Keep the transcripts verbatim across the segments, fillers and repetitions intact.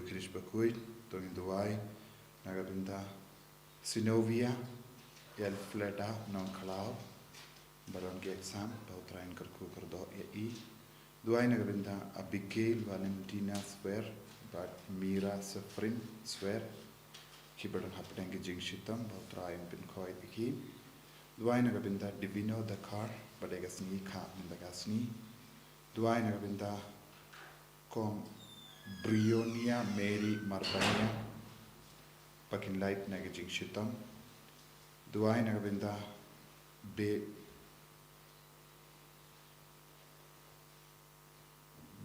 Khrist bakhuid, to ngin duwai na ka bynta Sinovia Elfleda Nongkhlaw, baroh ki exam, ba U Trai un kyrkhu kyrdoh ïa i. Duwai na ka bynta Abigail Valentina Swer, bad Mira Sefrin Swer, ki baroh hapdeng ki jingshitom, ba U Trai un pynkhoi ïa ki. Duwai na ka bynta Divino Dakar, ba dei ka sngi kha mynta ka sngi. Duwai na ka bynta Kong Brionia Mary Marbania, ba kin lait na ka jingshitom. Duwai na ka bynta Be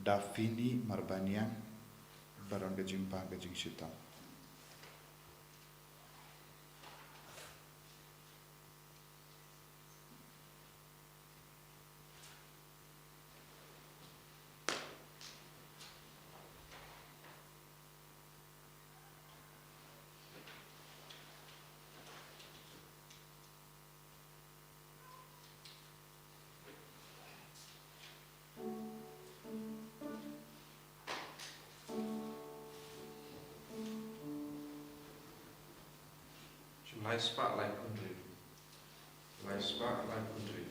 Dafini Marbaniang, baroh ka jingpang ka jingshitom. Shim lai spah lai phew hynriew. Lai spah lai phew hynriew.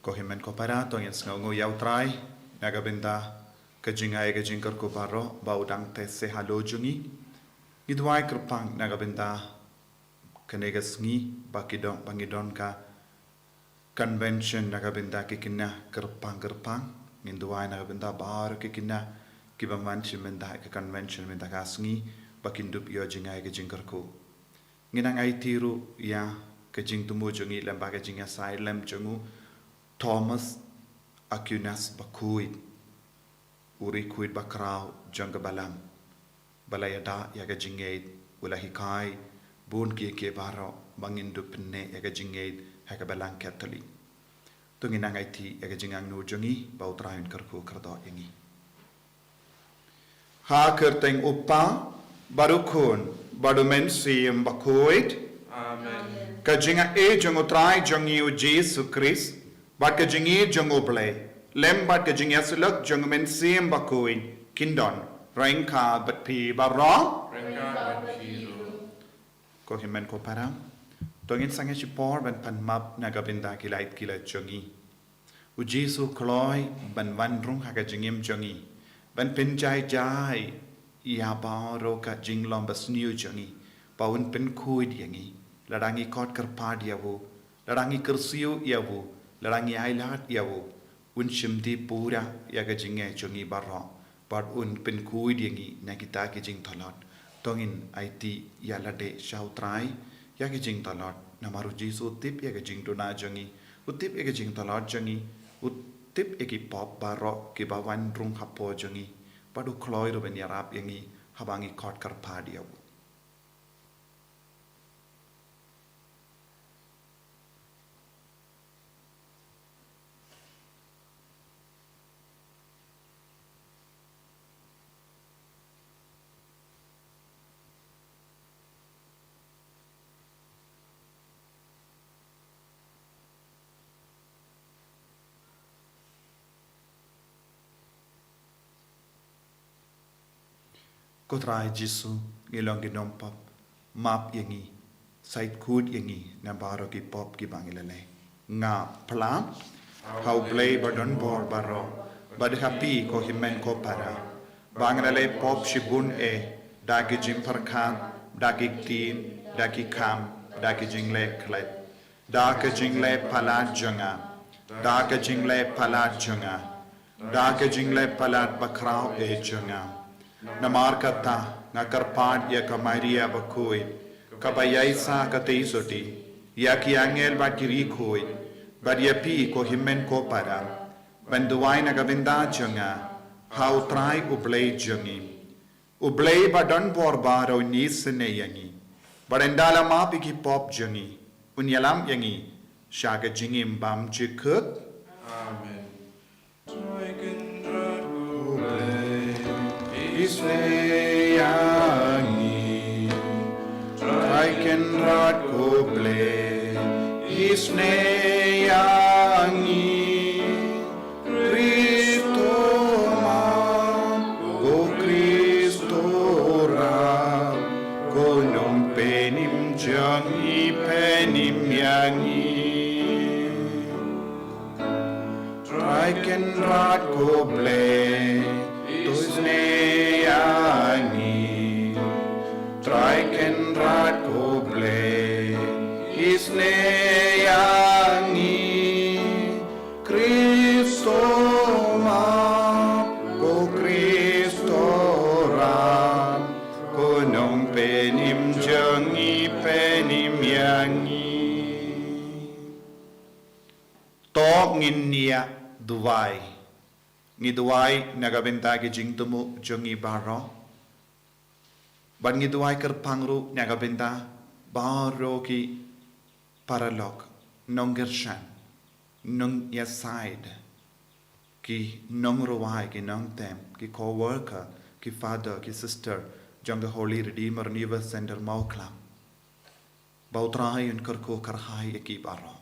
Ko hynmen ko para, to ngin sngewnguh ïa U Trai na ka bynta ka jingai ka jingkyrkhu baroh ba u dang teh seh halor jong ngi. Ngi duwai kyrpang na ka bynta kane ka sngi ba ki don, ba ngi don ka convention na ka bynta ki khynnah kyrpang kyrpang. Ngin duwai na ka bynta baroh ki khynnah kiba man sha bynta ka convention mynta ka sngi, ba kin dup ïoh jingai ka jingkyrkhu. Ngin nang aiti ruh ïa ka jingthmu jong ngi lem bad ka jingïasai lem jong u Thomas Aquinas bakhuid, u riewkhuid bakhraw jong ka balang, ba la ïada ïa ka jingngeit, u la hikai bun kiei kiei baroh ba ngin dup pynneh ïa ka jingngeit ha ka balang Katholik. To ngin nang aiti ïa ka jingangnud jong ngi ba U Trai un kyrkhu kyrdoh ïa ngi. Ha ka kyrteng U Kpa, bad U Khun, bad U Mynsiem Bakhuid. Amen. Ka jingaiei jong U Trai jong ngi U Jisu Khrist, bad ka jingïeit jong U Blei, lem bad ka jingïasyllok jong U Mynsiem Bakhuid, kin don ryngkat bad phi baroh. Ryngkat bad phi ruh. Ko hynmen ko para, to ngin sangeh shipor ban pan map na ka bynta ki lait ki lait jong ngi. U Jisu u kloi ban wan rung ha ka jingim jong ngi, ban pynjai jai ïa baroh ka jinglong basniew jong ngi, ba un pynkhuid ïa ngi, lada ngi khot kyrpad ïa u, lada ngi kyrsiew ïa u, lada ngi ailad ïa u, un shim dih pura ïa ka jingngeit jong ngi baroh, bad un pynkhuid ïa ngi na kita ki jingtlot. To ngin aiti ïa lade sha U Trai ïa ki jingtlot, namar U Jisu u tip ïa ka jingduna jong ngi, u tip ïa ki jingtlot jong ngi, u tip ïa ki pop baroh kiba wan rung hapoh jong ngi, bad u kloi ruh ban ïarap ïa ngi haba ngi khot kyrpad ïa u. Ko Trai Jisu, ngi long ki nongpop. Map ïa ngi, sait kut ïa ngi na baroh ki pop kiba ngi la leh. Nga pla ha U Blei ba don bor baroh, bad ha phi ko hynmen ko para, ba nga la leh pop shibun eh, da ki jingpyrkhat, da ki ktien, da ki kam, da ki jingleh khlem, da ka jingleh palat jong nga, da ka jingleh palat jong nga, da ka jingleh palat bakhraw eh jong nga. Namar kata nga kyrpad ïa ka Maria bakhuid, kaba ïaisah katei soti, ïa ki angel bad ki riewkhuid, bad ïa phi ko hynmen ko para, ban duwai na ka bynta jong nga ha U Trai U Blei jong ngi. U Blei ba don bor baroh un isynei ïa ngi, bad un da la map ïa ki pop jong ngi, un ïalam ïa ngi sha ka jingim bymjukut. Amen. Trai Kynrad ko Blei, isynei ïa ngi. Trai Kynrad ko Blei, isynei ïa ngi. Khrist u Map, ko Khrist u Ram, ko Nongpynim jong ngi, pynim ïa ngi. Trai Kynrad ko Blei, to isynei ïa ngi. Trai Kynrad ko Blei, isynei ïa ngi. Khrist u Map, ko Khrist u Ram, ko Nongpynim jong ngi, pynim ïa ngi. To ngin ïa duwai. Ngi duwai na ka bynta ki jingthmu jong ngi baroh. Bad ngi duwai kyrpang ruh na ka bynta baroh ki paralok, nongkyrshan, nongïasaid, ki nongrwai, ki nongtem, ki co-worker, ki father, ki sister jong ka Holy Redeemer Renewal Center Mawklam. Ba U Trai un kyrkhu kyrhai ïa ki baroh.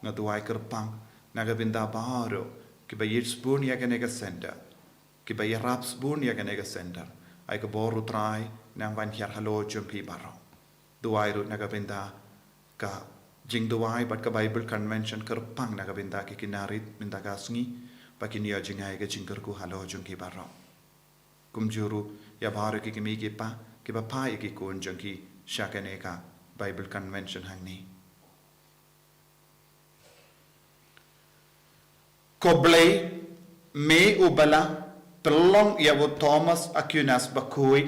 Nga duwai kyrpang na ka bynta baroh kiba ïeit sbun ïa kane ka center, kiba ïarap sbun ïa kane ka center. Ai ka bor U Trai nang ban hiar halor jong phi baroh. Duwai ruh na ka bynta ka jingduwai bad ka Bible Convention, kyrpang na ka bynta ki khynnah rit mynta ka sngi, ba kin ïoh jngai ka jingkyrkhu halor jong ki baroh. Kumjuh ruh ïa baroh ki kmie ki kpa kiba phah ïa ki khun jong ki sha kane ka Bible Convention hangne. Ko Blei, me uba la pynlong ïa u Thomas Aquinas bakhuid,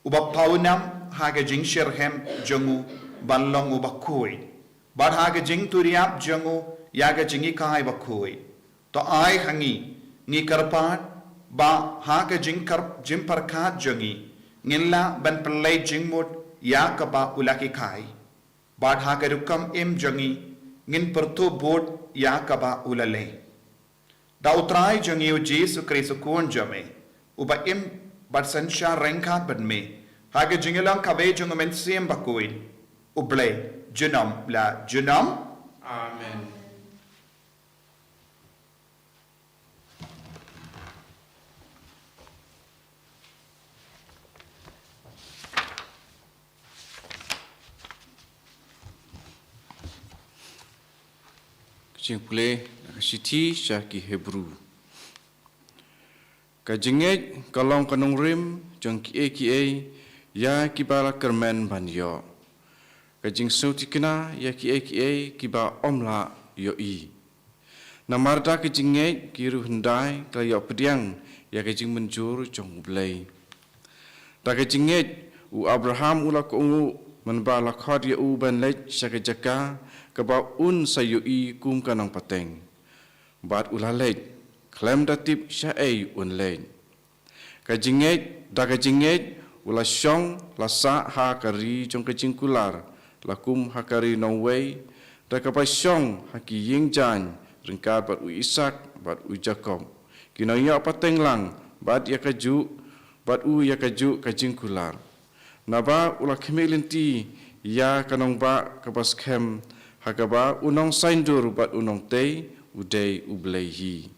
uba pawnam ha ka jingshitrhem jong u ban long u bakhuid, bad ha ka jingturiap jong u ïa ka jinghikai bakhuid. To ai ha ngi, ngi kyrpad, ba ha ka jingkyrp-, jingpyrkhat jong ngi, ngin lah ban pynleit jingmut ïa kaba u la hikai. Bad ha ka rukom im jong ngi, ngin pyrthuh bud ïa kaba u la leh. Da U Trai jong ngi U Jisu Khrist U Khun jong me, uba im bad synshar ryngkat bad me ha ka jingïalang kaba jong U Mynsiem Bakhuid, U Blei junom la junom. Amen. Ka jingpule na ka shithi sha ki Hebru. Ka jingngeit ka long ka nongrim jong kiei kiei ïa kiba la kyrmen ban ïoh. Ka jingsngewthikna ïa kiei kiei kiba ym lah ïohi. Namar da ka jingngeit ki riewhynriew hyndai ki la ïoh pdiang ïa ka jingmynjur jong U Blei. Da ka jingngeit u Abraham u la kohnguh mynba la khot ïa u ban leit sha ka jaka kaba un sa ïohi kum ka nongpateng. Bad u la leit, khlem da tip shaei un leit. Ka jingngeit, da ka jingngeit, u la shong, la sah ha ka ri jong ka jingkular, la kum ha ka ri nongwei, da kaba shong ha ki ïing jaiñ, ryngkat bad u Isaak, bad u Jakob. Ki nongïoh pateng lang, bad ïa kajuh, bad u ïa kajuh ka jingkular. Naba u la khmih lynti, ïa ka nongbah kaba skhem, ha kaba u nongsaiñdur bad u nongtei, u dei U Blei hi.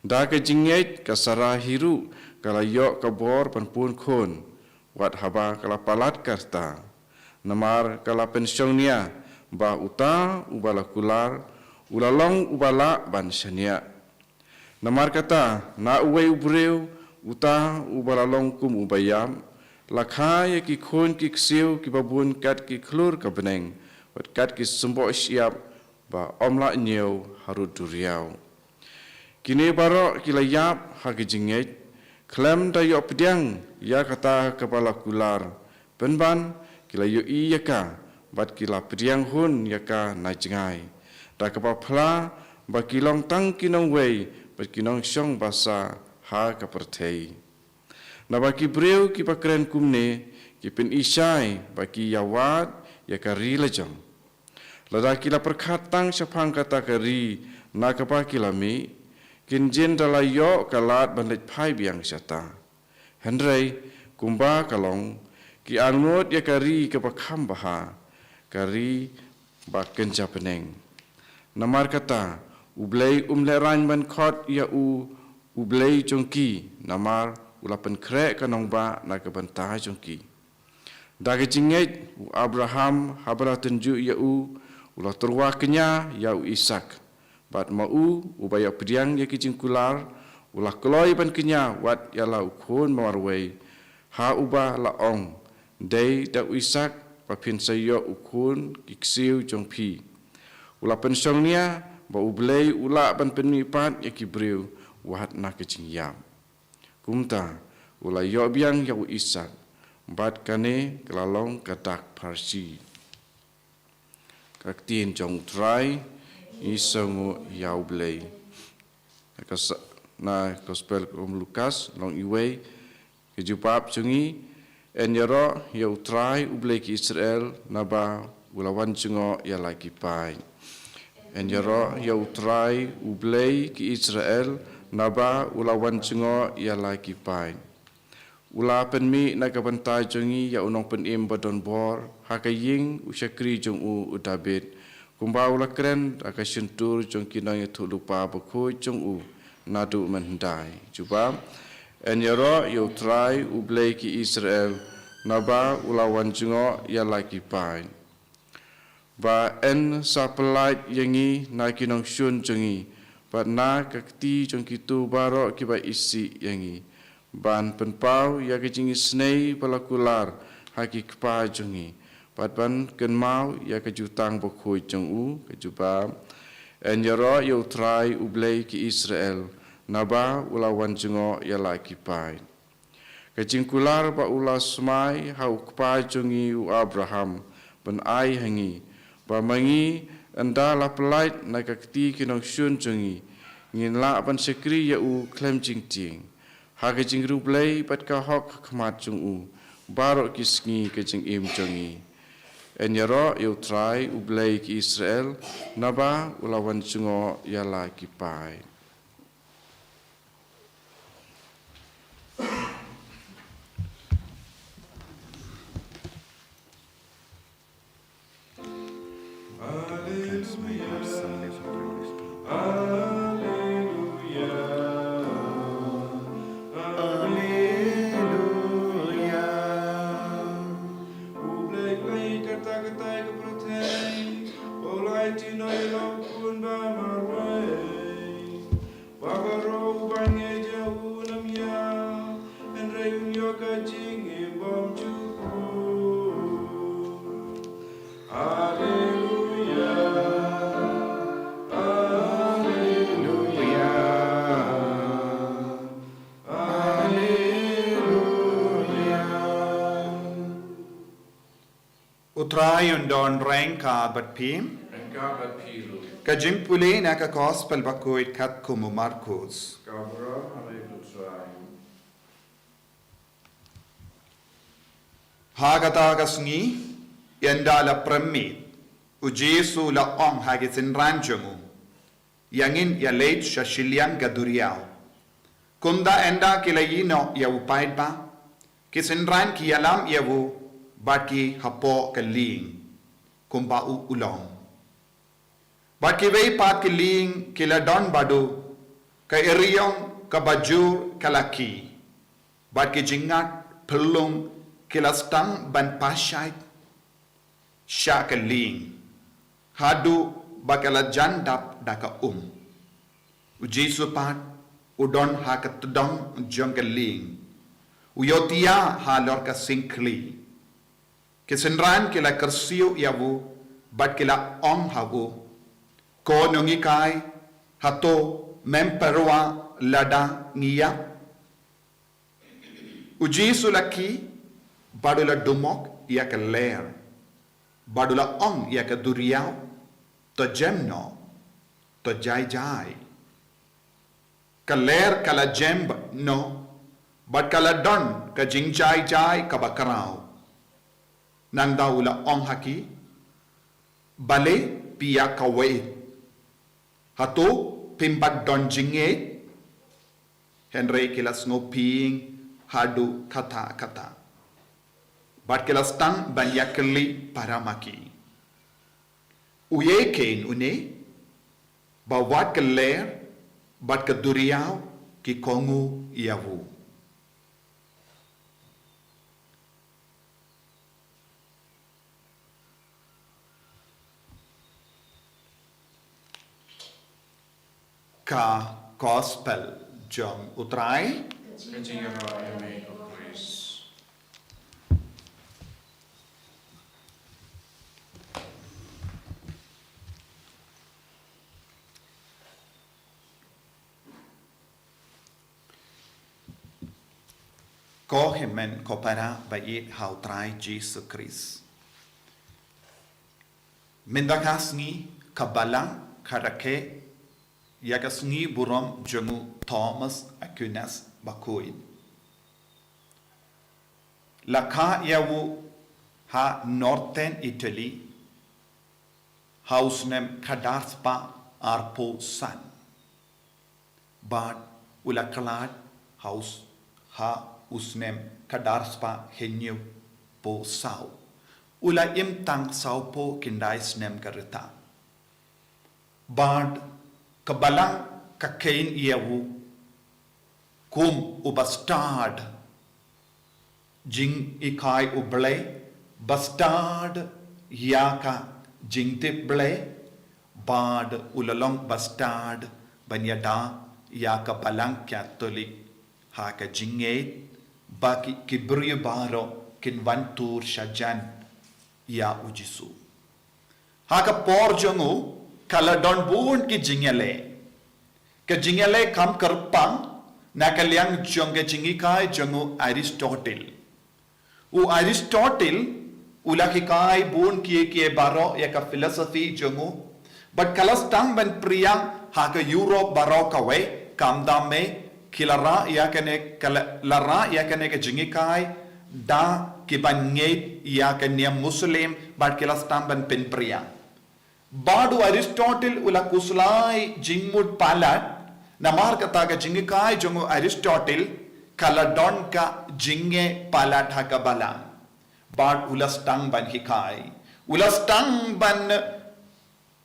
Da ka jingngeit ka Sara hi ruh ka la ïoh ka bor ban pun khun. wat haba ka la palat ka rta. Namar ka la pynshongnia ba uta uba la kular u la long uba lah ban shaniah. Namar kata, na uwei u briew, uta uba la long kum uba ïap, la kha ïa ki khun ki ksiew kiba bun kat ki khlur ka bneng, wat kat ki symboh shyiap ba ym lah ñiew harud duriaw. Kine baroh ki la ïap ha ka jingngeit, khlem da ïoh pdiang ïa kata kaba la kular, pynban ki la ïohi ïa ka, bad ki la pdiang hun ïa ka na jngai. Da kaba phla ba ki long tang ki nongwei, bad ki nongshong basa ha ka pyrthei. Naba ki briew kiba kren kumne, ki pyni shai ba ki ïawad ïa ka ri lajong. Lada ki la pyrkhat tang shaphang kata ka ri na kaba ki la mih, kin jin da la ïoh ka lad ban leit phai biang shata. Hynrei, kumba ka long, ki angnud ïa ka ri kaba kham bha, ka ri ba kynja bneng. Namar kata, U Blei um lehraiñ ban khot ïa u, U Blei jong ki, namar u la pynkhreh ka nongbah na ka bynta jong ki. Da ka jingngeit, u Abraham haba la tynjuh ïa u, u la tyrwa kñia ïa u Isaak. Bad ma u, uba ïoh pdiang ïa ki jingkular, u la kloi ban kñia wat ïa la u khun marwei, ha uba la ong, dei da u Isaak ba phin sa ïoh u khun ki ksiew jong phi. U la pynshongnia ba U Blei u lah ban pynmihpat ïa ki briew wat na ka jingïap. Kumta, u la ïoh biang ïa u Isaak, bad kane ka la long ka dak pharshi. Ka ktien jong U Trai, ngi sngewnguh ïa U Blei. Na ka sa-, na Gospel kum u Lukas, lynnong wei, ka jubab jong ngi, yn ïaroh ïa U Trai U Blei ki Israel, naba u la wan jngoh ïa la ki paid. Yn ïaroh ïa U Trai U Blei ki Israel, naba u la wan jngoh ïa la ki paid. U la pynmih na ka bynta jong ngi ïa u nongpynim ba don bor, ha ka ïing u shakri jong u u Dabid. Kumba u la kren ha ka shyntur jong ki nongïathuhlypa bakhuid jong u, naduh mynhyndai. Jubab, yn ïaroh ïa U Trai U Blei ki Israel, naba u la wan jngoh ïa la ki paid. Ba yn sa pyllait ïa ngi na ki nongshun jong ngi, bad na ka kti jong kito baroh kiba isih ïa ngi. Ban pynpaw ïa ka jingisynei ba la kular ha ki kpa jong ngi, bad ban kynmaw ïa ka jutang bakhuid jong u, ka jubab, yn ïaroh ïa U Trai U Blei ki Israel, naba u la wan jngoh ïa la ki paid. Ka jingkular ba u la smai ha u kpa jong ngi u Abraham, ban ai ha ngi, ba ma ngi ynda la pyllait na ka kti ki nongshun jong ngi, ngin lah ban shakri ïa u khlem jingtieng, ha ka jingriewblei bad ka hok ha khmat jong u, baroh ki sngi ka jingim jong ngi. Yn ïaroh ïa U Trai U Blei ki Israel, naba u la wan jngoh ïa la ki paid. Alleluia. Alleluia. Alleluia. U Blei, Blei, kata, kata ka pyrthei, u la ai jingnoh ïa u Khun ba marwei. Ba baroh uba ngeit ïa u ym ïap, hynrei un ïoh ka jingim bymjukut. Alleluia. Alleluia. Alleluia. U Trai un don ryngkat bad phi. Ryngkat bad phi ruh. Ka jingpule na ka Gospel bakhuid katkum u Markus. Khublei ïa u Trai. Ha kata ka sngi, ynda la prem miet, u Jisu u la ong ha ki synran jong u, ïa ngin ïa leit sha shiliang ka duriaw. Kumta ynda ki la ïehnoh ïa u paidbah, ki synran ki ïalam ïa u, bad ki hapoh ka lieng, kumba u u long. Bad kiwei pat ki lieng ki la don bad u, ka iriong kaba jur ka la khih, bad ki jingngad phyllung ki la sdang ban pashai sha ka lieng, haduh ba ka la jan dap da ka um. U Jisu pat u don ha ka tdong jong ka lieng, u ïohthiah halor ka syngkhli. Ki synran ki la kyrsiew ïa u bad ki la ong ha u, "Ko nonghikai, hato mem pyrwa lada ngi ïap?" U Jisu la khie bad u la dumok ïa ka lyer bad u la ong ïa ka duriaw, "To jem noh, to jai jai." Ka lyer ka la jem noh bad ka la don ka jingjai jai kaba khraw. Nangta u la ong ha ki, "Balei phi ïa kawei? Hato phim pat don jingngeit?" Hynrei ki la sngewphieng haduh katta katta bad ki la sdang ban ïakylli para ma ki, "Uei keiñ une, ba wat ka lyer bad ka duriaw ki kohnguh ïa u?" Ka Gospel jong U Trai. Ka jingïaroh ïa me, ko Khrist. Ko hynmen ko para ba ïeit ha U Trai Jisu Khrist. Mynta ka sngi ka Balang ka rakhe ïa ka sngi burom jong u Thomas Aquinas bakhuid. La kha ïa u ha Northern Italy ha u snem khadar spah arphew san. Bad u la khlad ha u s-, ha u snem khadar spah hynñiewphew saw. U la im tang sawphew khyndai snem ka rta. Bad ka Balang ka kheiñ ïa u kum u bastad jinghikai U Blei, bastad ïa ka jingtip Blei, bad u la long bastad ban ïada ïa ka Balang Katholik ha ka jingngeit ba ki, ki briew baroh kin wan tur shajan ïa U Jisu. Ha ka por jong u ka la don bun ki jingïaleh. Ka jingïaleh kam kyrpang na ka liang jong ka jinghikai jong u Aristotle. U Aristotle u la hikai bun kiei kiei baroh ïa ka philosophy jong u. Bad ka la sdang ban phriang ha ka Europe baroh kawei, khamtam me, ki la rah ïa kane ka la, la rah ïa kane ka jinghikai da ki ban ngeit ïa ka niam Muslim, bad ki la sdang ban pynphriang. Bad u Aristotle u la khuslai jingmut palat, namar kata ka jinghikai jong u Aristotle ka la don ka jingeh palat ha ka Balang. Bad u la sdang ban hikai, u la sdang ban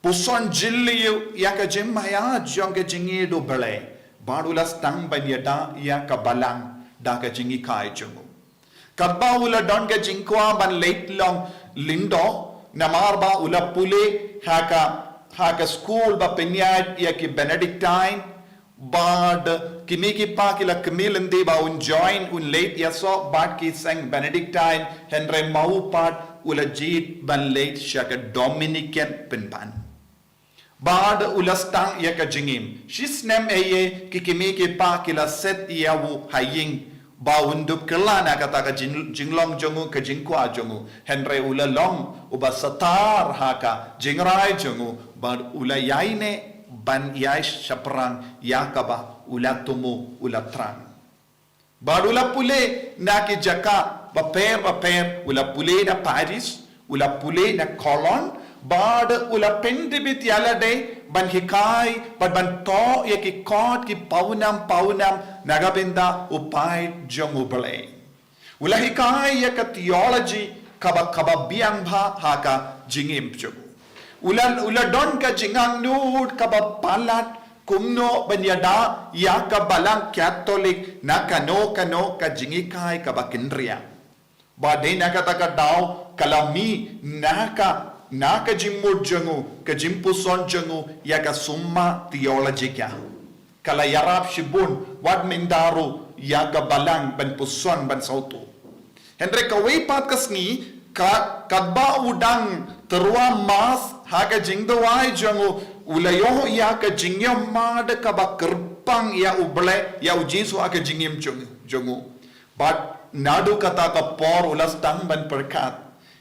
puson jylliew ïa ka jingmaïa jong ka jingïeit U Blei. Bad u la sdang ban ïada ïa ka Balang da ka jinghikai jong u. Katba u la don ka jingkwah ban leit long lyngdoh, namar ba u la pule ha ka, ha ka skul ba pynïaid ïa ki Benedictine, bad ki mei ki pa ki la kmie lynti ba un join, un leit ïasoh bad ki seng Benedictine, hynrei ma u pat u la jied ban leit sha ka Dominican pynban. Bad u la sdang ïa ka jingim. Shisnem ei ei ki kmie ki pa ki la set ïa u ha ïing ba un dup kylla na kata ka jing-, jinglong jong u, ka jingkwah jong u. Hynrei u la long uba satar ha ka jingrai jong u, bad u la ïaineh ban ïai shaphrang ïa kaba u la thmu, u la thrang. Bad u la pule na ki jaka bapher bapher, u la pule na Paris, u la pule na Cologne, bad u la pyntbit ïa lade ban hikai, bad ban thoh ïa ki kot ki pawnam pawnam na ka bynta u paid jong U Blei. U la hikai ïa ka theology kaba, kaba biang bha ha ka jingim jong u. U la, u la don ka jingangnud kaba palat kumno ban ïada ïa ka Balang Katholik na kano kano ka jinghikai kaba kynriah. Ba dei na kata ka daw ka la mih na ka, na ka jingmut jong u, ka jingpuson jong u ïa ka sumar theological. Ka la ïarap shibun wat mynta ruh ïa ka balang ban puson ban sngewthuh. Hynrei kawei pat ka sngi, ka, katba u dang tyrwa mass ha ka jingduwai jong u, u la ïoh ïa ka jingïohmad kaba kyrpang ïa U Blei, ïa U Jisu ha ka jingim jong, jong u. Bad naduh kata ka por u la sdang ban pyrkhat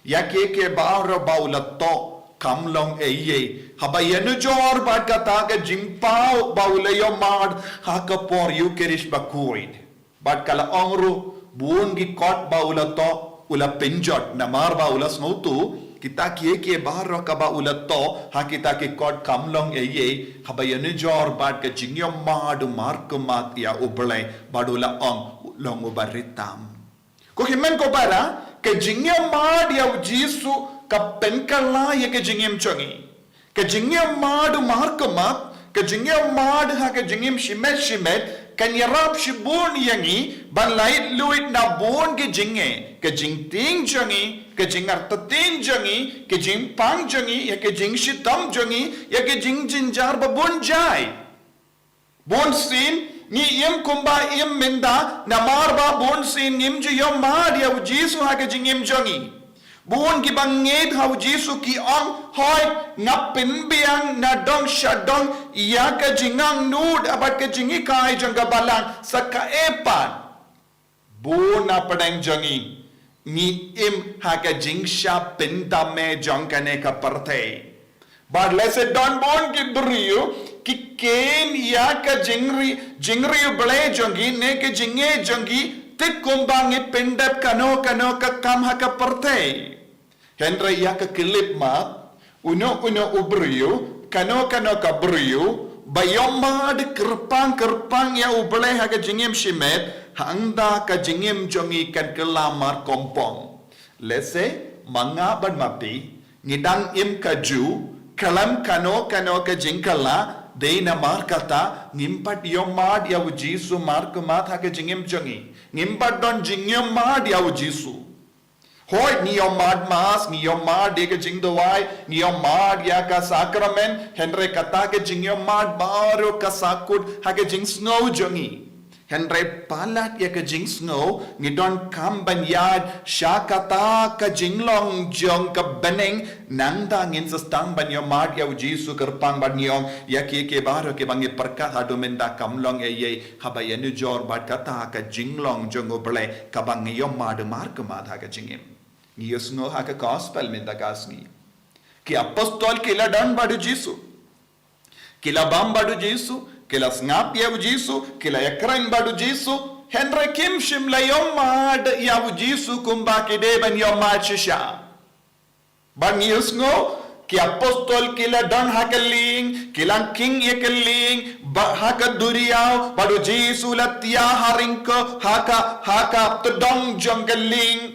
ïa kiei kiei baroh ba u la thoh kam long ei ei. Haba ïanujor bad kata ka jingpaw ba u la ïohmad, ha ka por Eucharist bakhuid. Bad ka la ong ruh, bun ki kot ba u la thoh u la pynjot, namar ba u la sngewthuh kita kiei kiei baroh kaba u la thoh ha kita ki kot kam long ei ei. Haba ïanujor bad ka jingïohmad u markhmat ïa U Blei, bad u la ong, long uba rit tam. Ko hynmen ko para, ka jingïohmad ïa U Jisu ka pynkylla ïa ka jingim jong ngi. Ka jingïohmad u markhmat, ka jingïohmad ha ka jingim shimet shimet, kan ïarap shibun ïa ngi ban lait luid na bun ki jingeh, ka jingtieng jong ngi, ka jingartatien jong ngi, ka jingpang jong ngi, ïa ka jingshitom jong ngi, ïa ka jingjynjar ba bun jai. Bun sien ngi im kumba im mynta, namar ba bun sien ngim ju ïohmad ïa U Jisu ha ka jingim jong ngi. Bun kiba ngeit ha U Jisu ki ong, hooid, nga pynbiang na dong sha dong ïa ka jingangnud bad ka jinghikai jong ka balang sa kaei pat. Bun na pdeng jong ngi, ngi im ha ka jingshah pyndam jong kane ka pyrthei. Bad lehse don bun ki briew ki kheiñ ïa ka jingri, jingriewblei jong ngi ne ka jingngeit jong ngi, te kumba ngi pyndep kano kano ka kam ha ka pyrthei. Hynrei ïa ka khyllipmat, uno uno u briew, kano kano ka briew ba ïohmad kyrpang kyrpang ïa U Blei ha ka jingim shimet, hangta ka jingim jong ngi kan kylla markongpong. Lehse ma nga bad ma phi, ngi dang im kajuh, khlem kano kano ka jingkylla, dei namar kata ngim pat ïohmad ïa U Jisu markhmat ha ka jingim jong ngi. Ngim pat don jingïohmad ïa U Jisu. Hooid, ngi ïohmad Mass, ngi ïohmad ïa ka jingduwai, ngi ïohmad ïa ka sakramen, hynrei kata ka jingïohmad baroh ka sahkut ha ka jingsngew jong ngi. Hynrei palat ïa ka jingsngew, ngi donkam ban ïaid sha kata ka jinglong jong ka bneng, nangta ngin sa sdang ban ïohmad ïa U Jisu kyrpang bad ngi ong, ïa kiei kiei baroh kiba ngi pyrkhat haduh mynta kam long ei ei, haba ïanujor bad kata ka jinglong jong U Blei kaba ngi ïohmad markhmat ha ka jingim. Ngi ïohsngew ha ka gospel mynta ka sngi. Ki apostol ki la don bad U Jisu. Ki la bam bad U Jisu, ki la sngap ïa U Jisu, ki la ïakren bad U Jisu, hynrei kim shym la ïohmad ïa U Jisu kumba ki dei ban ïohmad shisha. Bad ngi ïohsngew, ki apostol ki la don ha ka lieng, ki la khing ïa ka lieng, bad ha ka duriaw, bad U Jisu u la thiah ha ryngkew, ha ka, ha ka tyndong jong ka lieng.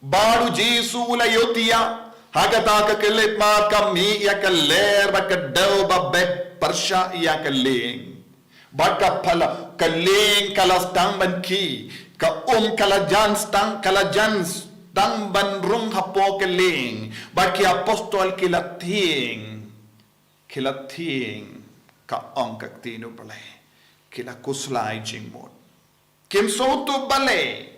Bad U Jisu u la ïohthiah, ha kata ka khyllipmat ka mih ïa ka lyer bad ka dew ba beh pyrshah ïa ka lieng. Bad ka pala, ka lieng ka la sdang ban khih, ka um ka la jan sdang, ka la jan sdang ban rung hapoh ka lieng. Bad ki apostol ki la thieng, ki la thieng, ka ong ka ktien U Blei. Ki la khuslai jingmut. Kim sngewthuh balei.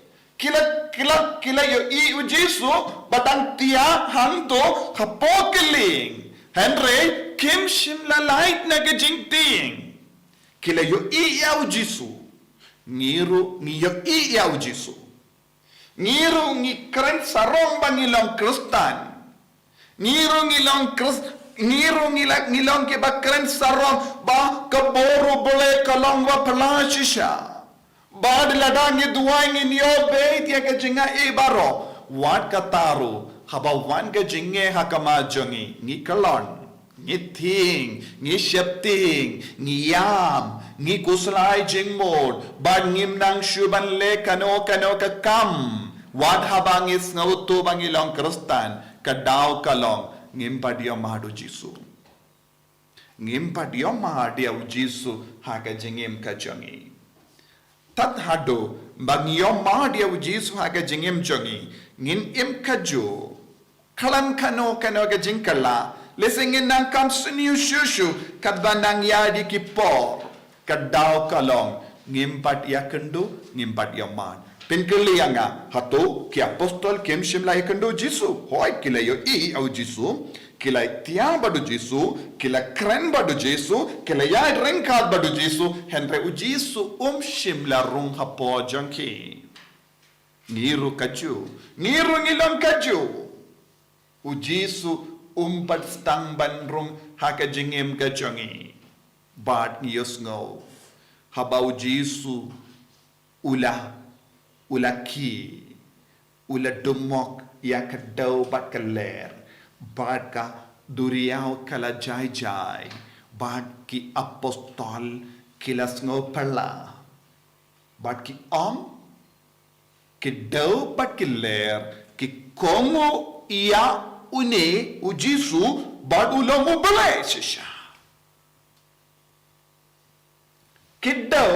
Ki la, ki la, ki la ïohi U Jisu ba dang thiah hangto hapoh ka lieng. Hynrei kim shym la lait na ka jingtieng. Ki la ïohi ïa U Jisu. Ngi ruh ngi ïohi ïa U Jisu. Ngi ruh ngi kren sarong ba ngi long Khristan. Ngi ruh ngi long Khrist, ngi ruh ngi la, ngi long kiba kren sarong ba ka bor U Blei ka long ba phylla shisha. Bad lada ngi duwai ngin ïoh beit ïa ka jingaiei baroh. Wat kata ruh, haba wan ka jingeh ha khmat jong ngi, ngi kyllon, ngi thieng, ngi sheptieng, ngi ïam, ngi khuslai jingmut, bad ngim nang shuh ban leh kano kano ka kam. Wat haba ngi sngewthuh ba ngi long Khristan, ka daw ka long, ngim pat ïohmad U Jisu. Ngim pat ïohmad ïa U Jisu ha ka jingim ka jong ngi. Tad haduh ba ngi ïohmad ïa U Jisu ha ka jingim jong ngi, Ngin im kajuh. Khlem kano kano ka jingkylla. Lehse ngin nang kam sniew shuh shuh. Katba nang ïaid ïa ki por. Ka daw ka long. Ngim pat ïakynduh, ngim pat ïohmad. Pynkylli ïa nga, hato ki apostol kim shym la ïakynduh Jisu? Hooid, ki la ïohi ïa u Jisu. Ki la ïatiar bad u Jisu, ki la kren bad u Jisu, ki la ïaid ryngkat bad u Jisu, hynrei u Jisu um shym la rung hapoh jong ki. Ngi ruh kajuh, ngi ruh ngi long kajuh. U Jisu um pat sdang ban rung ha ka jingim ka jong ngi. Bad ngi ïohsngew. Haba u Jisu u la, u la khie, u la dumok ïa ka dew bad ka lyer, bad ka duriaw ka la jai jai, bad ki apostol ki la sngew phylla. Bad ki ong, ki dew bad ki lyer, ki kohnguh ïa une u Jisu, bad u long u Blei shisha. Ki dew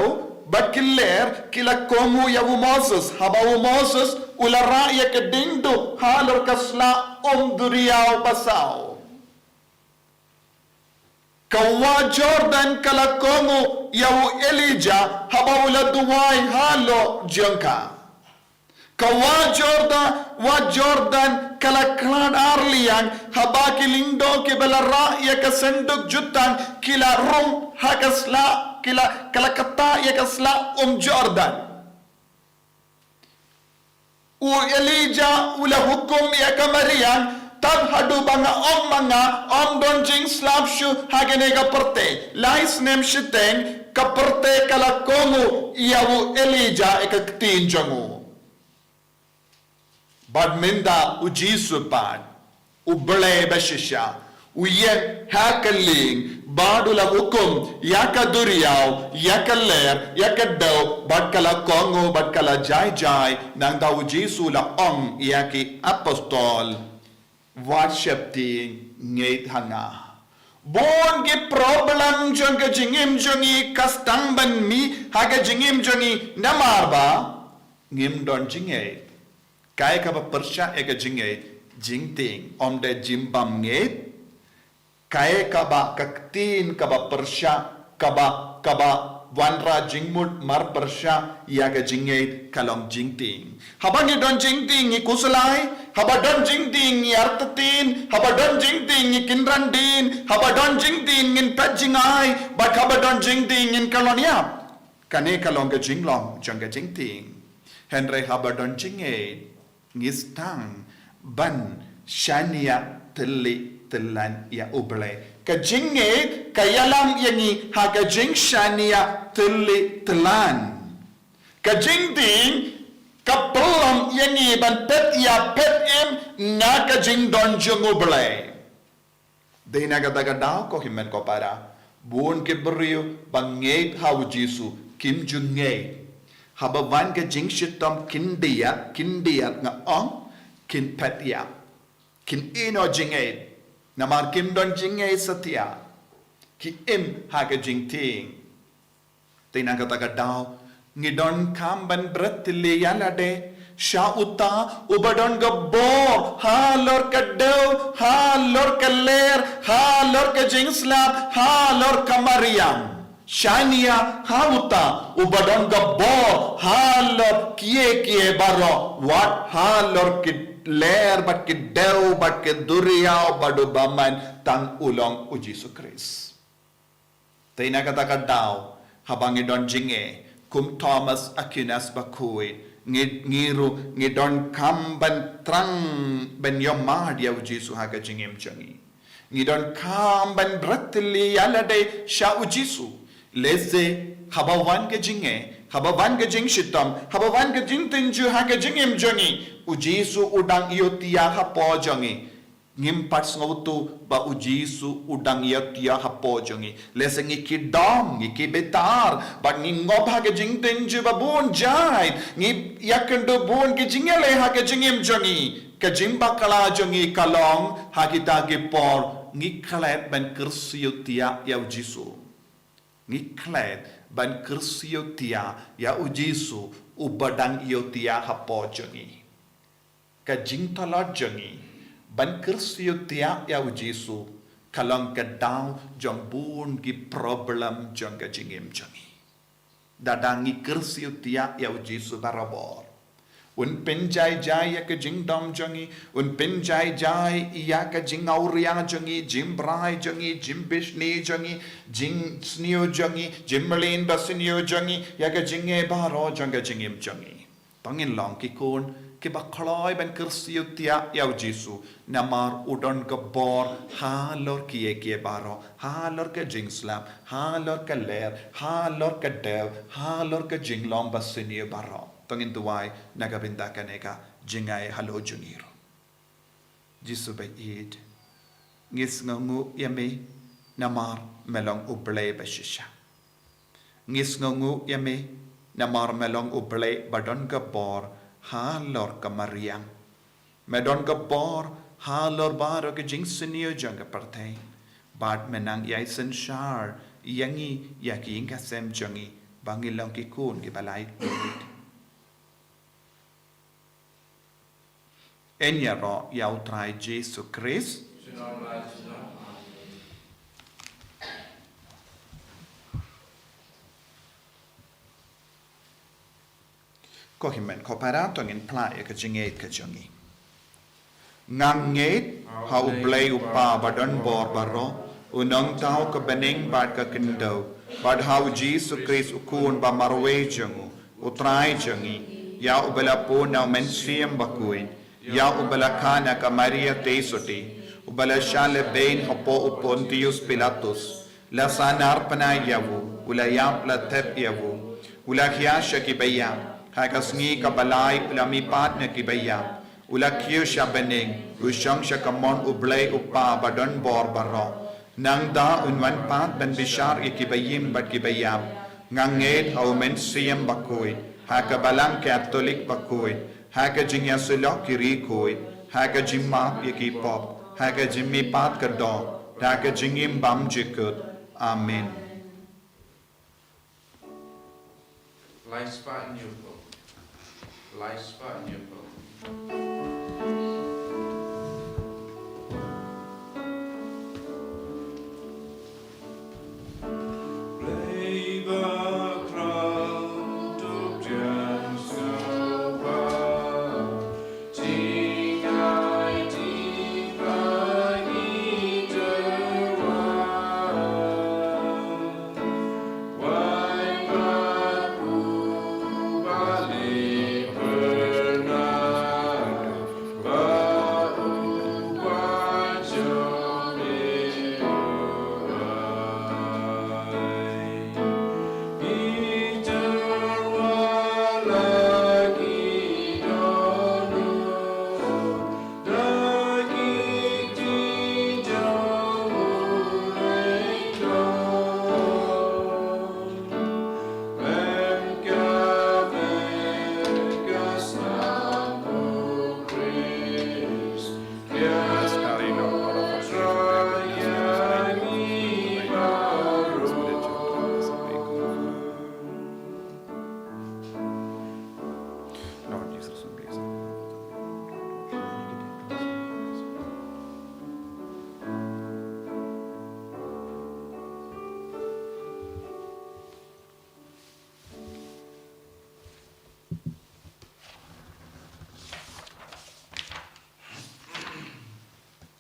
bad ki lyer ki la kohnguh ïa u Moses, haba u Moses u la rah ïa ka diengduh halor ka sla um duriaw basaw. Ka wah Jordan ka la kohnguh ïa u Elijah, haba u la duwai halor jong ka. Ka wah Jordan, wah Jordan, ka la khlad ar liang, haba ki lyngdoh kiba la rah ïa ka synduk jutang, ki la rung ha ka sla, ki la, ka la ktah ïa ka sla um Jordan. U Elijah u la hukum ïa ka mariang, tad haduh ba nga ong ma nga, ym don jingslap shuh ha kane ka pyrthei. Lai snem shiteng, ka pyrthei ka la kohnguh ïa u Elijah ïa ka ktien jong u. Bad mynta u Jisu pat, u Blei ba shisha, u ïeng ha ka lieng, bad u la hukum ïa ka duriaw, ïa ka lyer, ïa ka dew, bad ka la kohnguh, bad ka la jai jai, nangta u Jisu u la ong ïa ki apostol, wat sheptieng, ngeit ha nga. Bun ki problem jong ka jingim jong ngi ka sdang ban mih ha ka jingim jong ngi namar ba ngim don jingngeit. Kaei kaba pyrshah ïa ka jingngeit, jingtieng, ym dei jingbymngeit. Kaei kaba, ka ktien kaba pyrshah, kaba, kaba wanrah jingmut marpyrshah ïa ka jingngeit ka long jingtieng. Haba ngi don jingtieng ngi khuslai, haba don jingtieng ngi artatien, haba don jingtieng ngi kynran dien, haba don jingtieng ngin peit jingai, bad haba don jingtieng ngin kyllon ïap. Kane ka long ka jinglong jong ka jingtieng. Hynrei haba don jingngeit, ngi sdang ban shaniah tylli tyllan ïa u Blei. Ka jingngeit ka ïalam ïa ngi ha ka jingshaniah tylli tyllan. Ka jingtieng ka pynlong ïa ngi ban peit ïa peit im na ka jingdon jong u Blei. Dei na kata ka daw ko hynmen ko para. Bun ki briew ba ngeit ha u Jisu kim ju ngeit. Haba wan ka jingshitom kin diat, kin diat nga ong, kin peit ïap. Kin ïehnoh jingngeit. Namar kim don jingngeit satia. Ki im ha ka jingtieng. Te na kata ka daw, ngi donkam ban bret tylli ïa lade sha uta uba don ka bor halor ka dew, halor ka lyer, halor ka jingslap, halor ka mariang. Shaniah ha uta uba don ka bor halor kiei kiei baroh, wat halor ki lyer bad ki dew bad ki duriaw bad u bymman, tang u long u Jisu Khrist. Te na kata ka daw, haba ngi don jingeh, kum Thomas Aquinas ba khuid, ngi, ngi ruh, ngi donkam ban trang ban ïohmad ïa u Jisu ha ka jingim jong ngi. Ngi donkam ban bret tylli ïa lade sha u Jisu. Lehse, haba wan ka jingeh, haba wan ka jingshitom, haba wan ka jingtynjuh ha ka jingim jong ngi, u Jisu u dang ïohthiah hapoh jong ngi. Ngim pat sngewthuh ba u Jisu u dang ïohthiah hapoh jong ngi. Lehse ngi ki dom, ngi ki bitar, bad ngi ngop ha ka jingtynjuh ba bun jait, ngi ïakynduh bun ki jingïaleh ha ka jingim jong ngi. Ka jingbakla jong ngi ka long ha kita ki por, ngi klet ban kyrsiew thiah ïa u Jisu. Ngi klet ban kyrsiew thiah ïa u Jisu uba dang ïohthiah hapoh jong ngi. Ka jingtlot jong ngi ban kyrsiew thiah ïa u Jisu ka long ka daw jong bun ki problem jong ka jingim jong ngi. Lada ngi kyrsiew thiah ïa u Jisu barabor, un pynjai jai ïa ka jingdom jong ngi, un pynjai jai ïa ka jingawria jong ngi, jingbrai jong ngi, jingbishni jong ngi, jingsniew jong ngi, jingmlien basniew jong ngi, ïa ka jingeh baroh jong ka jingim jong ngi. To ngin long ki khun kiba kloi ban kyrsiew thiah ïa u Jisu, namar u don ka bor halor kiei kiei baroh, halor ka jingslap, halor ka ler, halor ka dew, halor ka jinglong basniew baroh. To ngin duwai na ka bynta kane ka jingai halor jong ngi ruh. Jisu ba ïeit, ngi sngewnguh ïa me namar me long U Blei ba shisha. Ngi sngewnguh ïa me namar me long U Blei ba don ka bor halor ka mariang. Me don ka bor halor baroh ka jingsniew jong ka pyrthei. Bad me nang ïai synshar ïa ngi, ïa ki ïing ki sem jong ngi, ba ngin long ki khun kiba lait. Yn ïaroh ïa U Trai Jisu Khrist. Ko hynmen ko para, to ngin phla ïa ka jingngeit ka jong ngi. Nga ngeit ha U Blei U Kpa ba don bor baroh, U Nongthaw ka bneng bad ka khyndew, bad ha U Jisu Khrist U Khun ba marwei jong U, U Trai jong ngi, ïa uba la pun na U Mynsiem Bakhuid, ïa uba la kha na ka Maria Theisotti, uba la shah lehbeiñ hapoh U Pontius Pilatus, la sahnarphna ïa u, u la ïap, la thep ïa u, u la khia sha ki baïap, ha ka sngi kaba lai u la mihpat na ki baïap, u la kiew sha bneng, u shong sha kamon U Blei U Kpa ba don bor baroh. Nangta un wan pat ban bishar ïa ki baïing bad ki baïap. Nga ngeit ha U Mynsiem Bakhuid, ha ka Balang Katholik bakhuid, ha ka jingïasyllok ki riewkhuid, ha ka jingmap ïa ki pop, ha ka jingmihpat ka doh, ha ka jingim bymjukut. Amen. Lai spah hynñiew phew. Lai spah hynñiew phew.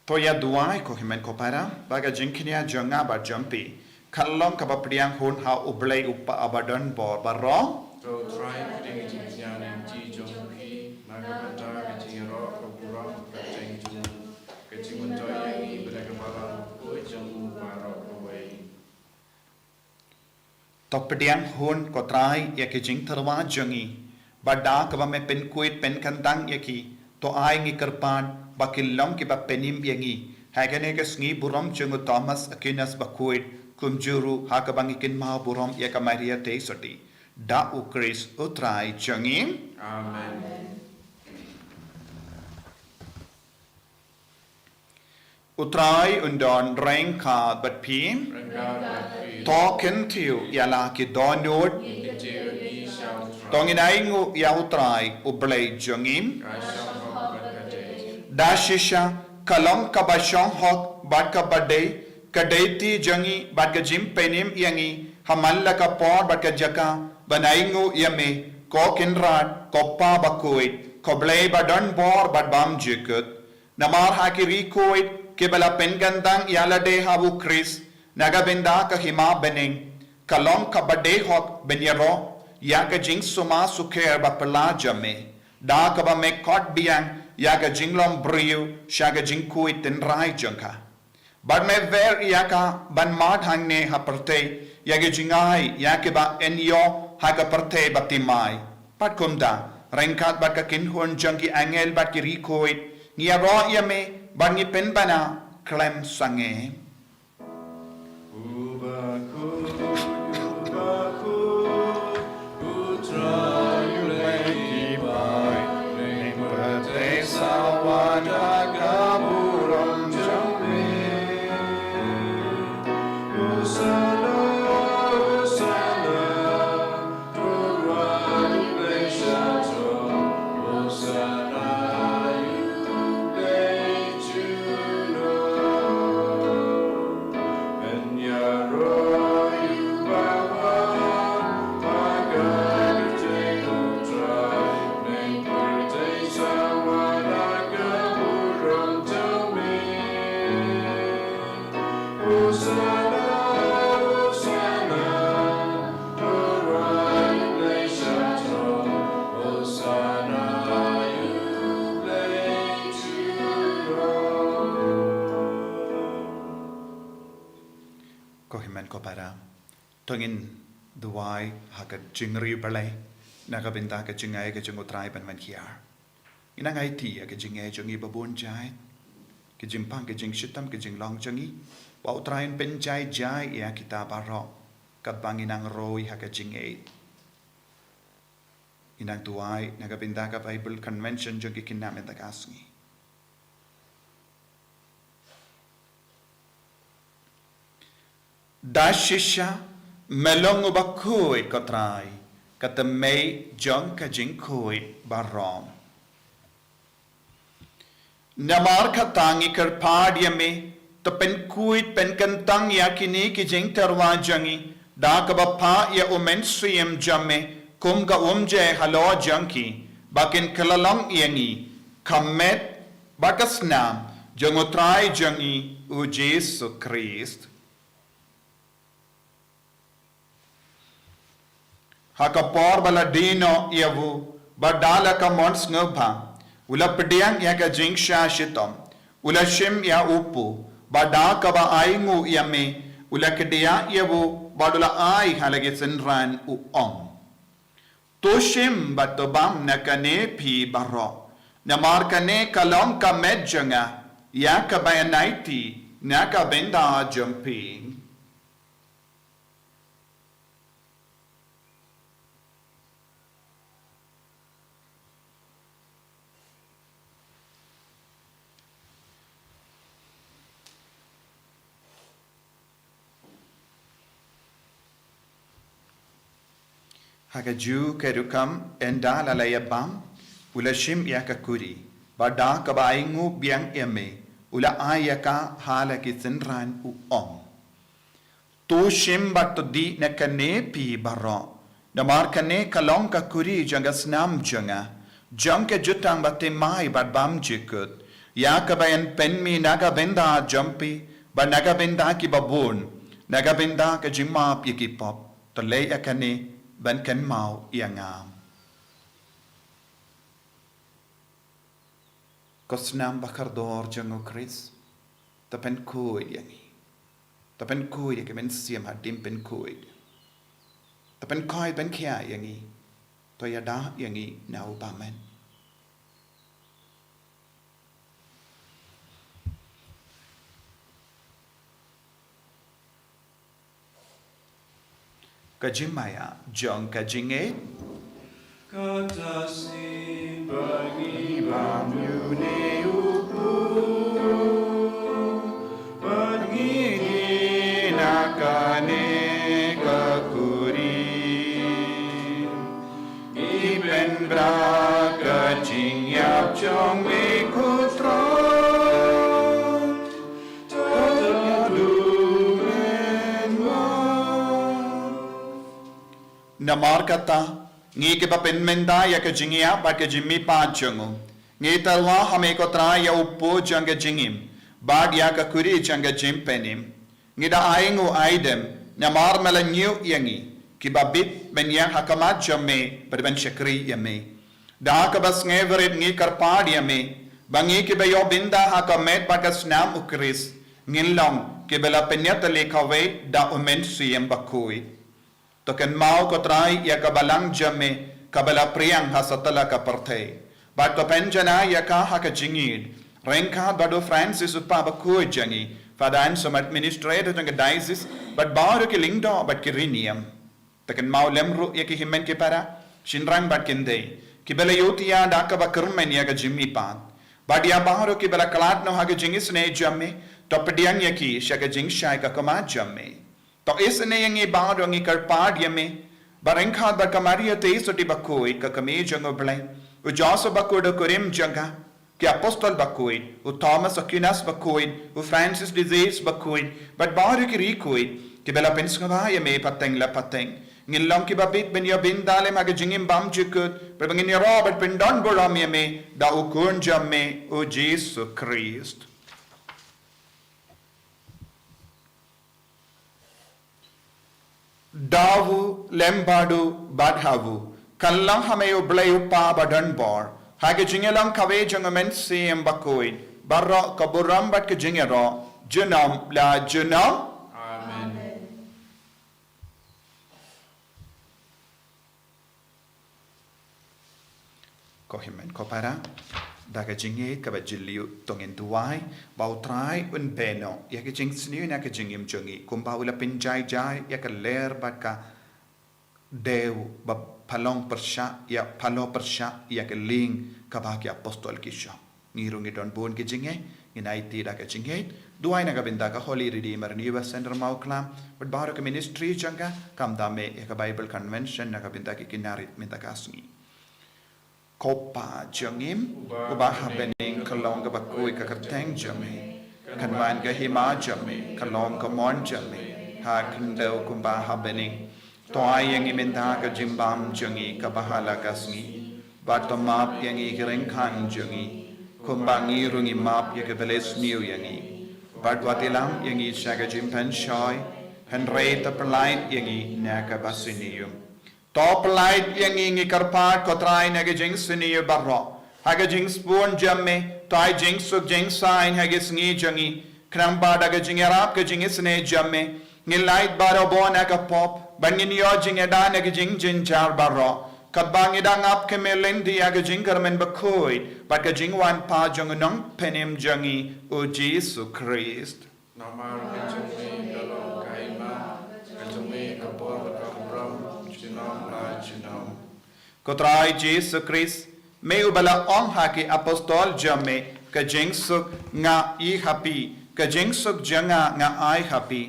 To ïa duwai ko hynmen ko para, ba ka jingkñia jong nga bad jong phi kan long kaba pdiang hun ha U Blei U Kpa ba don bor baroh. To U Trai, pdiang ka jingkñia lynti jong phi na ka bynta ka jingïaroh ka burom ka kyrteng jong u, ka jingmyntoi ïa ngi bad ka balang bakhuid jong u baroh kawei. To pdiang hun ko Trai ïa ki jingtyrwa jong ngi, bad da kaba me pynkhuid pynkyntang ïa ki, to ai ngi kyrpad ba kin long kiba pynim ïa ngi ha kane ka sngi burom jong u Thomas Aquinas bakhuid, kumjuh ruh ha kaba ngi kynmaw burom ïa ka Maria Theisotti. Da U Khrist U Trai jong ngi. Amen. U Trai un don ryngkat bad phi. Ryngkat bad phi. To kyntiew ïa la ki dohnud. Kyntiew ïa ki sha U Trai. To ngin ainguh ïa U Trai U Blei jong ngi. Ka shong khop bad ka Da shisha, ka long kaba shong hok bad kaba dei, ka dei ti jong ngi bad ka jingpynim ïa ngi ha man la ka por bad ka jaka ban ainguh ïa me, ko Kynrad, ko Pa bakhuid, ko Blei ba don bor bad bymjukut. Namar ha ki riewkhuid kiba la pynkyntang ïa lade ha u Khrist, na ka bynta ka hima bneng, ka long kaba dei hok ban ïaroh ïa ka jingsumar sukher baphylla jong me, da kaba me khot biang ïa ka jinglong briew sha ka jingkhuid tynrai jong ka. Bad me wer ïa ka ban mad hangne ha pyrthei ïa ki jingai ïa kiba yn ïoh ha ka pyrthei bathymmai. Bad kumta, ryngkat bad ka kynhun jong ki angel bad ki riewkhuid, ngi ïaroh ïa me bad ngi pynbna khlem sangeh. Ko hynmen ko para, to ngin duwai ha ka jingriewblei na ka bynta ka jingai ka jong U Trai ban wan hiar. Ngin nang aiti ïa ka jingeh jong ngi babun jait, ka jingpang, ka jingshitom, ka jinglong jong ngi, ba U Trai un pynjai jai ïa kita baroh katba ngi nang roi ha ka jingeh. Ngin nang duwai na ka bynta ka Bible Convention jong ki khynnah mynta ka sngi. Da shisha, me long uba khuid, ko Trai, ka tymmen jong ka jingkhuid baroh. Namar kata ngi kyrpad ïa me, to pynkhuid pynkyntang ïa kine ki jingtyrwa jong ngi da kaba phah ïa U Mynsiem jong me kum ka umjai halor jong ki, ba kin kylla long ïa ngi ka met bad ka snam jong U Trai jong ngi U Jisu Khrist. Ha ka por ba la die noh ïa u, bad da la ka mon sngewbha, u la pdiang ïa ka jingshah shitom, u la shim ïa u puh, bad da kaba ainguh ïa me, u la kdiah ïa u, bad u la ai ha la ki synran, u ong: To shim bad to bam na kane phi baroh, namar kane ka long ka met jong nga, ïa kaba ïaid na ka bynta jong phi. Ha kajuh ka rukom, ynda la la ïa bam, u la shim ïa ka kuri, bad da kaba ainguh biang ïa me, u la ai ïa ka ha la ki synran, u ong: To shim bad to dih na kane phi baroh, namar kane ka long ka kuri jong ka snam jong nga, jong ka jutang bathymmai bad bymjukut, ïa kaba yn pynmih na ka bynta jong phi bad na ka bynta ki babun, na ka bynta ka jingmap ïa ki pop. To leh ïa kane ban kynmaw ïa nga. Ko snam bakordor jong U Khrist, to pynkhuid ïa ngi. To pynkhuid ïa ka mynsiem hadien pynkhuid. To pynkhuid pynkhiah ïa ngi. To ïada ïa ngi na u bymman. Ka jingmaïa jong ka jingngeit. Kata shisien ba ngi bam ïa une u puh, ba ngi dih na kane ka kuri, ngi pynbna ka jingïap jong me, ko Trai. Namar kata, ngi kiba pynmynta ïa ka jingïap bad ka jingmihpat jong u, ngi tyrwa ha me ko Trai ïa u pud jong ka jingim bad ïa ka kuri jong ka jingpynim. Ngi da ai nguh ai dem namar me la ñiuh ïa ngi kiba bit ban ïeng ha khmat jong me bad ban shakri ïa me. Da kaba sngewrit ngi kyrpad ïa me ba ngi kiba ïoh bynta ha ka met bad ka snam u Khrist ngin long kiba la pynïatylli kawei da u Mynsiem Bakhuid. To kynmaw ko Trai ïa ka balang jong me kaba la pdiang ha satlak ka pyrthei bad to pynjanai ïa ka ha ka jingïeid ryngkat bad u Francis u Kpa Bakhuid jong ngi, Father and some administrator jong ka diocese bad baroh ki lyngdoh bad ki riewniam. To kynmaw lem ruh ïa ki hynmen ki para, shynrang bad kynthei kiba la ïohthiah da kaba kyrmen ïa ka jingmihpat bad ïa baroh kiba la khlad noh ha ka jingisynei jong me, to pdiang ïa ki sha ka jingshai ka khmat jong me. To isynei ïa ngi baroh, ngi kyrpad ïa me ba ryngkat bad ka Maria Theisotti Bakhuid ka kmie jong u Blei, u Joseph Bakhuid u kurim jong ka, ki apostol bakhuid, u Thomas Aquinas Bakhuid, u Francis de Sales Bakhuid bad baroh ki riewkhuid kiba la pynsngewbha ïa me pateng la pateng, ngin long kiba bit ban ïoh bynta lem ha ka jingim bymjukut bad ba ngin ïaroh bad pyndonburom ïa me da u Khun jong me u Jisu Khrist. Da u lem bad u bad ha u, kan long ha me u Blei u Kpa badonbor, ha ka jingïalang kawei jong u Mynsiem Bakhuid, baroh ka burom bad ka jingïaroh junom la junom. Amen. Ko hynmen ko para, da ka jingïeit kaba jylliew to ngin duwai ba u Trai un beh noh ïa ka jingsniew na ka jingim jong ngi kumba u la pynjai jai ïa ka lyer bad ka dei ba pynlong pyrshah ïa, pynlong pyrshah ïa ka lieng kaba ki apostol ki shong. Ngi ruh ngi don bun ki jingeh, ngin aiti da ka jingeh. Duwai na ka bynta ka Holy Redeemer New West Center Mawklam bad baroh ka ministry jong ka, khamtam ïa ka Bible Convention na ka bynta ki kynariat mynta ka sngi. Ko Pa jong ngi, uba ha bneng, ka long kaba khuid ka kyrteng jong me, kan wan ka hima jong me, ka long ka mon jong me ha khyndew kumba ha bneng. To ai ïa ngi mynta ka jingbam jong ngi kaba ha la ka sngi, bad to map ïa ngi ki ryngkang jong ngi, kumba ngi ruh ngi map ïa kiba la sniew ïa ngi, bad wat ïalam ïa ngi sha ka jingpynshoi, hynrei to pyllait ïa ngi na kaba sniew. To pyllait ïa ngi, ngi kyrpad ko Trai, na ka jingsniew baroh, ha ka jingsbun jong me to ai jingsuk jingsaiñ ha ka sngi jong ngi, khnang ba da ka jingïarap ka jingisynei jong me ngin lait barabor na ka pop bad ngin ïoh jingïada na ka jingjynjar baroh, katba ngi dang ap khmih lynti ïa ka jingkyrmen bakhuid bad ka jingwan pat jong u Nongpynim jong ngi u Jisu Khrist. Namar ka jong me ka long ka hima, ka jong me ka bor ka burom, junom la junom. Ko Trai Jisu Khrist, me uba la ong ha ki apostol jong me, ka jingsuk nga i ha phi, ka jingsuk jong nga nga ai ha phi.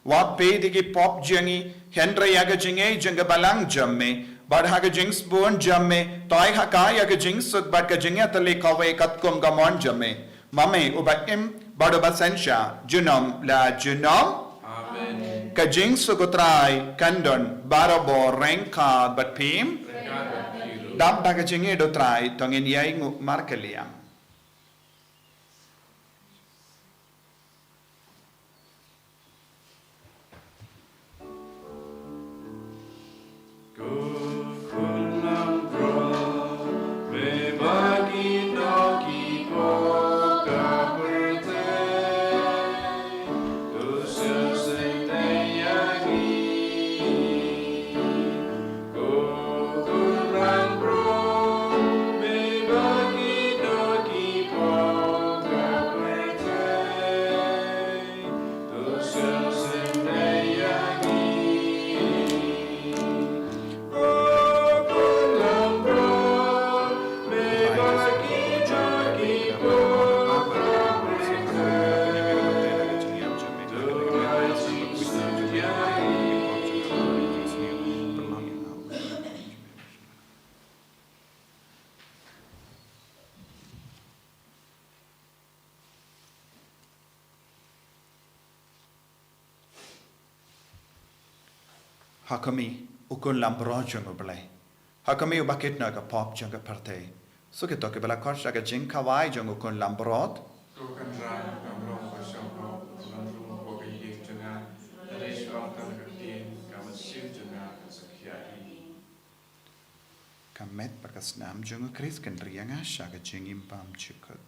Wat peit ïa ki pop jong ngi, hynrei ïa ka jingïeit jong ka balang jong me, bad ha ka jingsbun jong me to ai ha ka ïa ka jingsuk bad ka jingïatylli kawei katkum ka mon jong me. Ma me uba im bad uba synshar junom la junom. Amen. Ka jingsuk u Trai kan don barabor ryngkat bad phi. Ryngkat bad phi ruh. Dap da ka jingïeit u Trai to ngin ïai nguh markylliang. Ha khmih, U Khun Langbrot jong U Blei, ha ka kmie uba kit na ka pop jong ka pyrthei. Sa kito kiba la khot sha ka jingkhawai jong U Khun Langbrot. Ko Kynrad, Langbrot ba shongkun, long ruh ko ka ïing jong nga. Hynrei shu ong tang ka ktien, ka mynsiem jong nga kan sa khia hi. Ka met bad ka snam jong U Khrist kan ri ïa nga sha ka jingim bymjukut.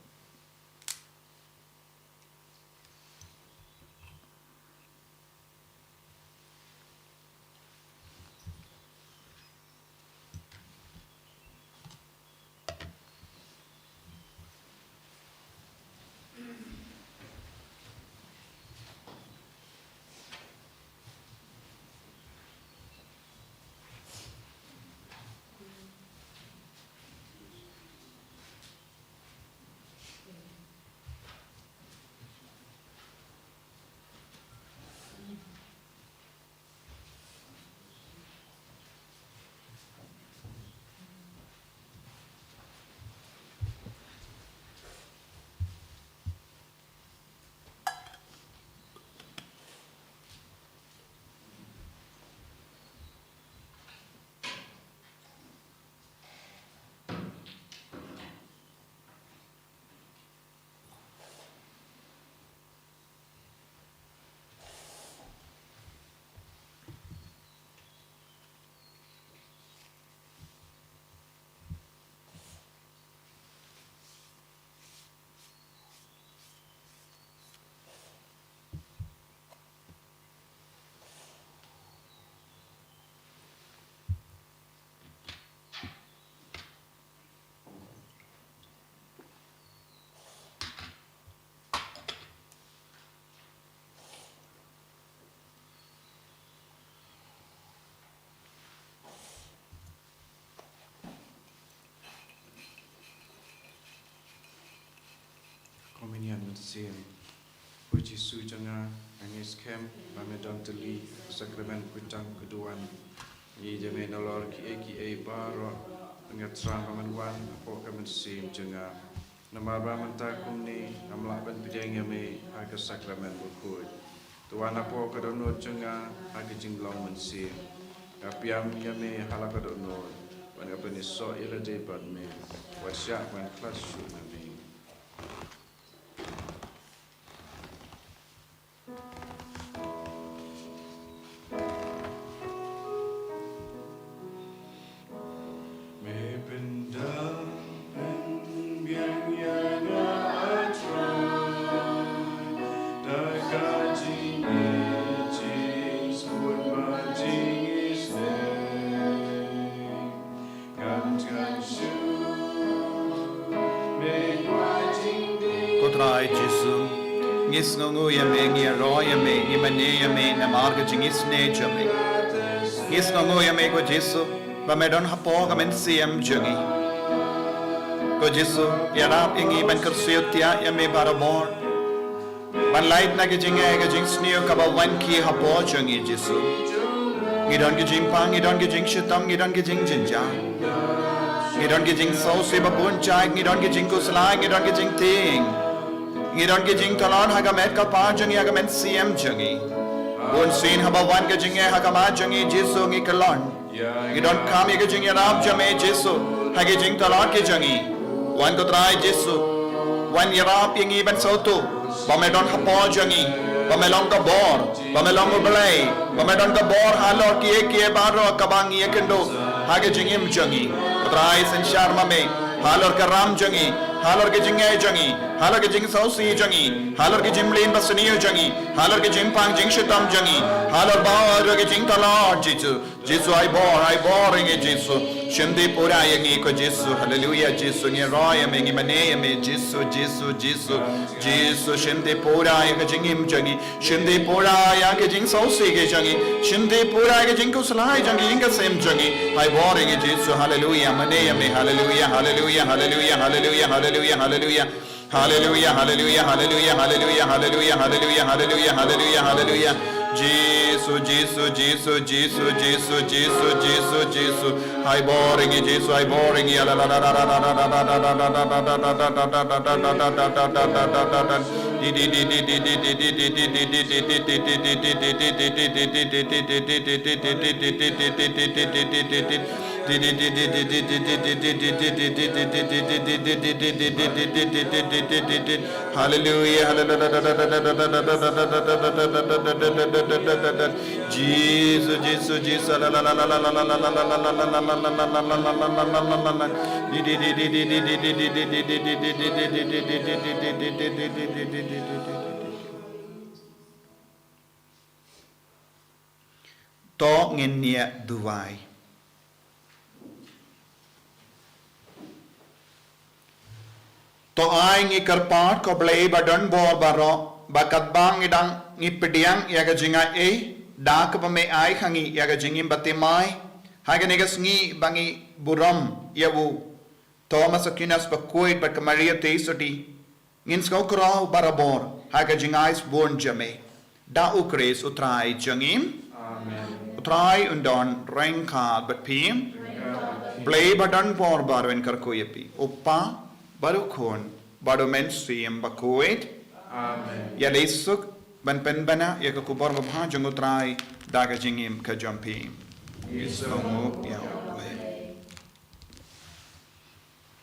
Komunion mynsiem. Ko Jisu jong nga, nga ngeit skhem ba me don tylli ha ka sakramen kyrteng ka duwan. Ngi ïeit ïa me nalor kiei kiei baroh, nga thrang ba men wan hapoh ka mynsiem jong nga. Namar ba mynta kumne ngam lah ban pdiang ïa me ha ka sakramen bakhuid. To wan hapoh ka dohnud jong nga ha ka jinglong mynsiem. Nga pdiang ïa me ha la ka dohnud, bad nga pynïasoh ïa lade bad me. Wat shah ban khlad shuh na me. Me pyndap pynbiang ïa nga, A Trai, da ka jingïeit, jingsngewbha, jingisynei. Ko Trai Jisu, ngi sngewnguh ïa me, ngi ïaroh ïa me, ngi mane ïa me namar ka jingisynei jong me. Ngi sngewnguh ïa me ko Jisu, ba me don hapoh ka mynsiem jong ngi. Ko Jisu, ïarap ïa ngi ban kyrsiew thiah ïa me barabor. Ban lait na ka jingeh ka jingsniew kaba wan ki hapoh jong ngi Jisu. Ngi don ki jingpang, ngi don ki jingshitom, ngi don ki jingjynjar. Ngi don ki jingsngewsih ba bun jait, ngi don ki jingkhuslai, ngi don ki jingtieng. Ngi don ki jingtlot ha ka met ka pas jong ngi, ha ka mynsiem jong ngi. Bunsien haba wan ka jingeh ha khmat jong ngi Jisu ngi kyllon. Ngi donkam ïa ka jingïarap jong me Jisu ha ki jingtlot ki jong ngi. Wan ko Trai Jisu, wan ïarap ïa ngi ban sngewthuh ba me don hapoh jong ngi, ba me long ka bor, ba me long U Blei, ba me don ka bor halor kiei kiei baroh kaba ngi ïakynduh ha ka jingim jong ngi. Ko Trai, synshar ma me halor ka ram jong ngi, halor ka jingeh jong ngi, halor ka jingsngewsih jong ngi, halor ka jingmlien basniew jong ngi, halor ka jingpang jingshitom jong ngi, halor baroh ki jingtlot Jisu. Jisu, ai bor, ai bor ïa ngi Jisu. Shim dih pura ïa ngi ko Jisu. Haleluia Jisu, ngi ïaroh ïa me, ngi mane ïa me Jisu, Jisu, Jisu. Jisu, shim dih pura ïa ka jingim jong ngi. Shim dih pura ïa ka jingsngewsih ka jong ngi. Shim dih pura ïa ka jingkhuslai jong ngi, ïing ka sem jong ngi. Ai bor ïa ngi Jisu. Haleluia, mane ïa me. Haleluia, haleluia, haleluia, haleluia, haleluia, haleluia. Haleluia, haleluia, haleluia, haleluia, haleluia, haleluia, haleluia, haleluia, haleluia. Jisu, Jisu, Jisu, Jisu, Jisu, Jisu, Jisu. Ai bor ïa ngi Jisu, ai bor ïa ngi. Hallelujah, hallelujah. Jesus, Jesus, Jesus. To ngin ïa duwai. To ai ngi kyrpad ko Blei ba don bor baroh, ba katba ngi dang ngi pdiang ïa ka jingaiei da kaba me ai ha ngi ïa ka jingim bathymmai ha kane ka sngi ba ngi burom ïa u Thomas Aquinas bakhuid bad ka Maria Theisotti. Ngin sngewkhraw barabor ha ka jingai sbun jong me da U Khrist U Trai jong ngi. Amen. U Trai un don ryngkat bad phi. Blei ba don bor baroh un kyrkhu ïa phi, U Kpa bad U Khun bad U Mynsiem Bakhuid. Amen. Ïa leit suk ban pynbna ïa ka khubor babha jong U Trai da ka jingim ka jong phi. Ngi sngewbha ïa U Blei.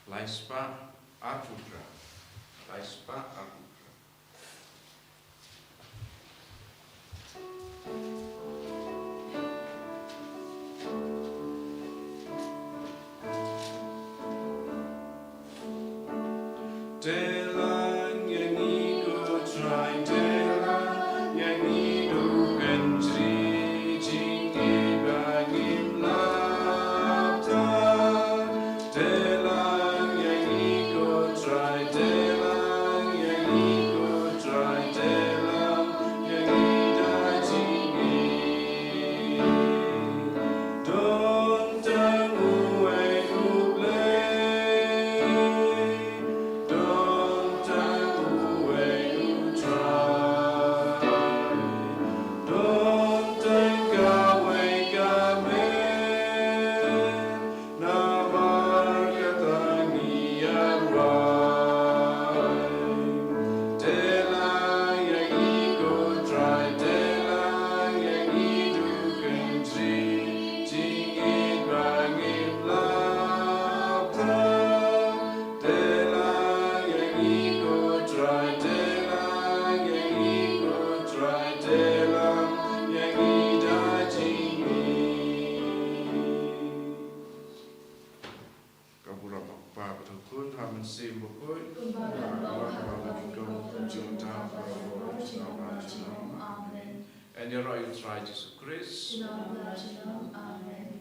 Lai spah arphew phra. Lai spah arphew phra. Telang ïa ngi ko Trai, telang ïa ngi dukan tri jingkit ba ngim lap ta. Telang ïa ngi ko Trai, telang ïa ngi ko Trai, telang ïa ngi da jingim. Don tang uwei U Blei, don tang uwei U Trai, don tang kawei ka met. Namar kata ngi ïa rwai. Telang ïa ngi ko Trai, telang ïa ngi dukan tri jingkit ba ngim lap ta. Telang ïa ngi ko Trai, telang ïa ngi ko Trai, telang ïa ngi da jingim. Ka burom ha U Kpa bad ha U Khun bad ha U Mynsiem Bakhuid. Kumba ka la long, kumba ka la long, kumba ka la long, kumba ka la long, kumba ka la long. Amen. Amen. Ïaroh ïa U Trai Jisu Khrist. Amen.